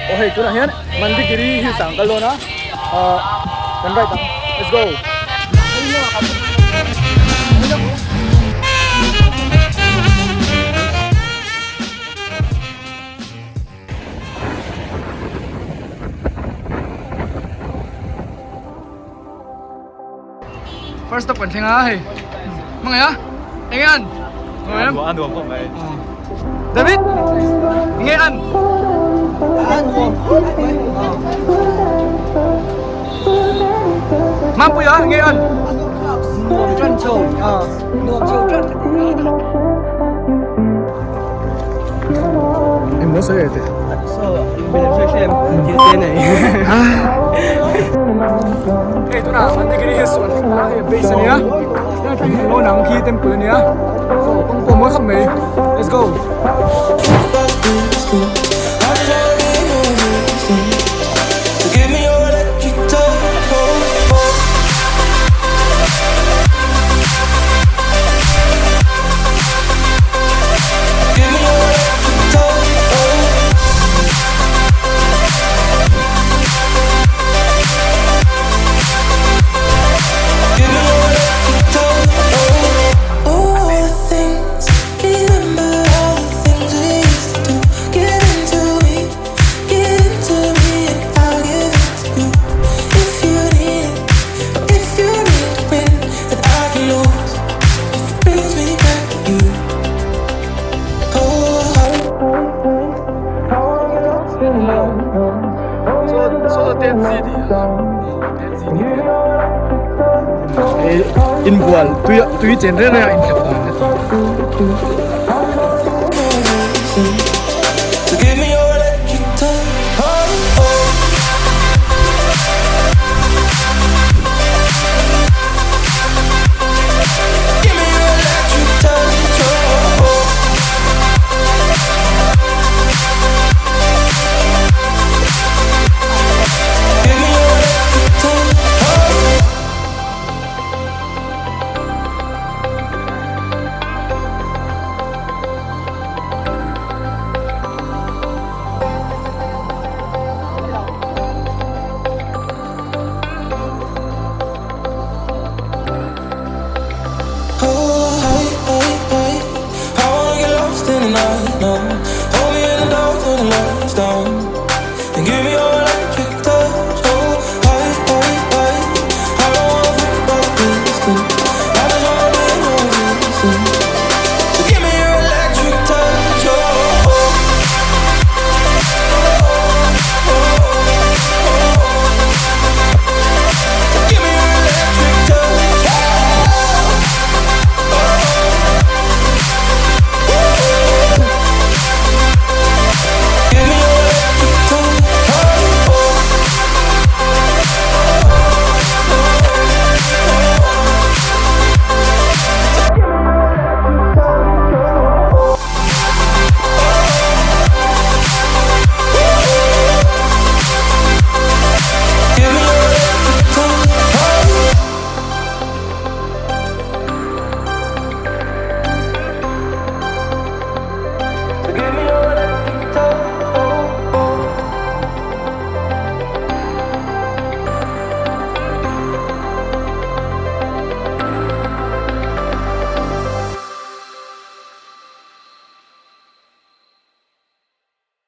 Aw hei tunah hian Mandigiri hills ah an kal dawn a ahh kan ride ang let's go. First stop kan thleng a hei hmangaih a enge an Nuam a nuam khawp mai David enge an A nuam khawp mai Mampuia enge an Nuam tan chho nuam chho tan ka ti Em muốn soi te Hei tunah Mandigiri hi suan thleng a hei base ania heng thleng hi lawn ang khi temple ania aw kawng pawh mawi khawp mai let's go. Inbual tui tui chen reng reng a inhlep dan a ti.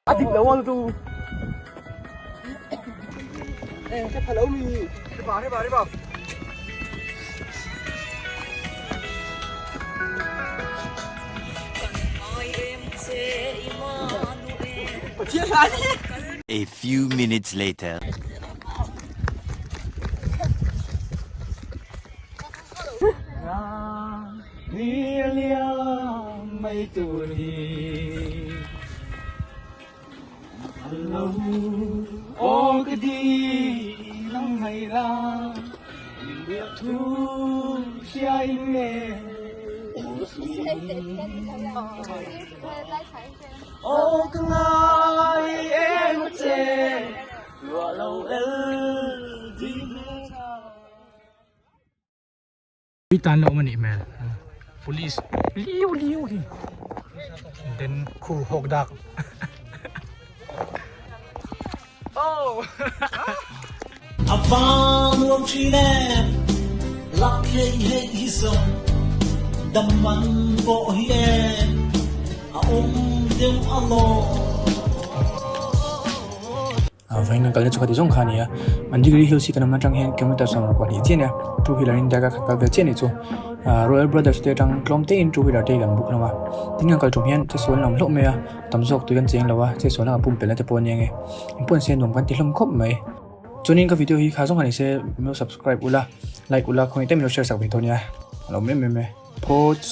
A dik lo ang tu. A few minutes later. Tui tan la awm a nih hmel police liu liu hi. Then khu hawk dak. Oh! A van nuam thin em, lak hei hei hi zawng dam man pawh hi em a awm deuh alawm. Vawiin kan kalna chu khati zawng kha a ni a, Mandigiri Hills hi kan awm atang hian kilometer 22 chiah a ni a, two wheeler in darkar khat kal vel chiah a ni chu. Royal Brothers te atang tlawm te in two wheeler te hi kan book hlawm a, tin kan kal tum hian chesual an awm hlauh mai a, tam zawk tui kan cheng lo a, chesual an pumpelh na te pawh a nia nge, engpawh nise nuam kan ti hlawm khawp mai. Chuanin ka video hi kha zawng kha ni se min lo subscribe ula, like ula khawngaih te min lo share sak ve tawh nia, a lo awm em em e. Phawts.